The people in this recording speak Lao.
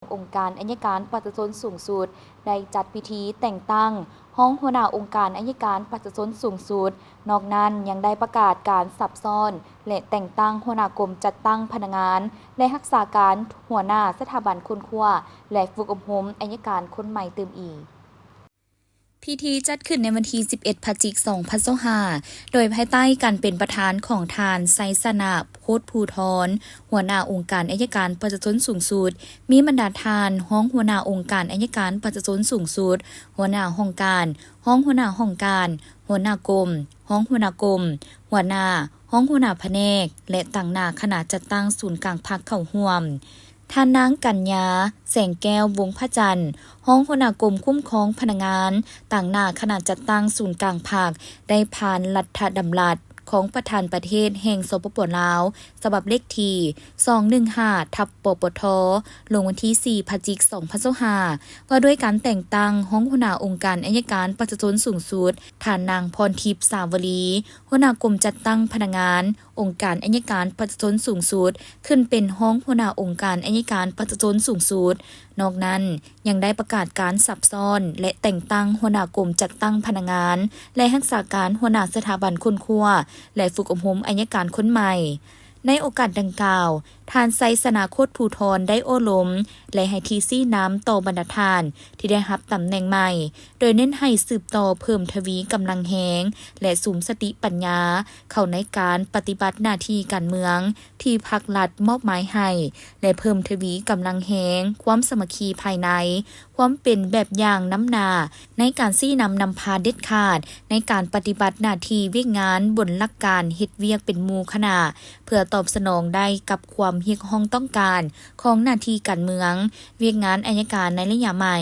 ອົງການໄອຍະການປະຊາຊົນສູງສຸດ ໄດ້ຈັດພິທີແຕ່ງຕັ້ງຮອງຫົວໜ້າອົງການໄອຍະການປະຊາຊົນສູງສຸດ. ນອກນັ້ນຍັງໄດ້ປະກາດການສັບຊ້ອນ ແລະ ແຕ່ງຕັ້ງຫົວໜ້າກົມຈັດຕັ້ງພະນັກງານ ແລະ ຮັກສາການຫົວໜ້າສະຖາບັນຄົ້ນຄວ້າ ແລະ ຝຶກອົບຮົມໄອຍະການຄົນໃໝ່ຕື່ມອີກ. ພິທີຈັດຂຶ້ນໃນວັນທີສິບເອັດ ພະຈິກ ສອງພັນຊາວຫ້າ ໂດຍພາຍໃຕ້ການເປັນປະທານຂອງທ່ານ ໄຊຊະນະ ໂຄດພູທອນ ຫົວໜ້າອົງການໄອຍະການປະຊາຊົນສູງສຸດ, ມີບັນດາທ່ານຮອງຫົວໜ້າອົງການໄອຍະການປະຊາຊົນສູງສຸດ, ຫົວໜ້າຫ້ອງການ, ຮອງຫົວໜ້າຫ້ອງການ, ຫົວໜ້າກົມ, ຮອງຫົວໜ້າກົມ, ຫົວໜ້າ, ຮອງຫົວໜ້າພະແນກ ແລະ ຕາງໜ້າຄະນະຈັດຕັ້ງສູນກາງພັກເຂົ້າຮ່ວມ. ທ່ານນາງ ກັນຍາ ແສງແກ້ວ ວົງພະຈັນ ຮອງຫົວໜ້າກົມຄຸ້ມຄອງພະນັກງານ, ຕາງໜ້າຄະນະຈັດຕັ້ງສູນກາງພັກ ໄດ້ຜ່ານລັດຖະດຳລັດຂອງປະທານປະເທດແຫ່ງ ສປປ ລາວ ສະບັບເລກທີ ສອງໜຶ່ງຫ້າ ທັບ ປປທ ລົງວັນທີສີ່ ພະຈິກ ສອງພັນຊາວຫ້າ ວ່າດ້ວຍການແຕ່ງຕັ້ງຮອງຫົວໜ້າອົງການໄອຍະການປະຊາຊົນສູງສຸດ, ທ່ານນາງ ພອນທິບ ສາວະລີ ຫົວໜ້າກົມຈັດຕັ້ງພະນັກງານ ອົງການໄອຍະການປະຊາຊົນສູງສຸດ ຂຶ້ນເປັນຮອງຫົວໜ້າອົງການໄອຍະການປະຊາຊົນສູງສຸດ. ນອກນັ້ນ ຍັງໄດ້ປະກາດການສັບຊ້ອນ ແລະ ແຕ່ງຕັ້ງຫົວໜ້າກົມຈັດຕັ້ງພະນັກງານ ແລະ ຮັກສາການຫົວໜ້າສະຖາບັນຄົ້ນຄວ້າ ແລະ ຝຶກອົບຮົມໄອຍະການຄົນໃໝ່. ໃນໂອກາດດັ່ງກ່າວ, ທ່ານ ໄຊຊະນະ ໂຄດພູທອນ ໄດ້ໂອ້ລົມ ແລະ ໃຫ້ທີ່ຊີ້ນຳຕໍ່ບັນດາທ່ານທີ່ໄດ້ຮັບຕຳແໜ່ງໃໝ່, ໂດຍເນັ້ນໃຫ້ສືບຕໍ່ເພີ່ມທະວີກຳລັງແຮງ ແລະ ສຸມສະຕິປັນຍາເຂົ້າໃນການປະຕິບັດໜ້າທີ່ການເມືອງທີ່ພັກລັດມອບໝາຍໃຫ້ ແລະ ເພີ່ມທະວີກຳລັງແຮງຄວາມສາມັກຄີພາຍໃນ, ຄວາມເປັນແບບຢ່າງນຳໜ້າໃນການຊີ້ນຳນຳພາເດັດຂາດໃນການປະຕິບັດໜ້າທີ່ວຽກງານບົນຫຼັກການເຮັດວຽກເປັນໝູ່ຄະນະ ເພື່ອຕອບສະໜອງໄດ້ກັບຄວາມຮຽກຮ້ອງຕ້ອງການຂອງໜ້າທີ່ການເມືອງ, ວຽກງານໄອຍະການໃນໄລຍະໃໝ່.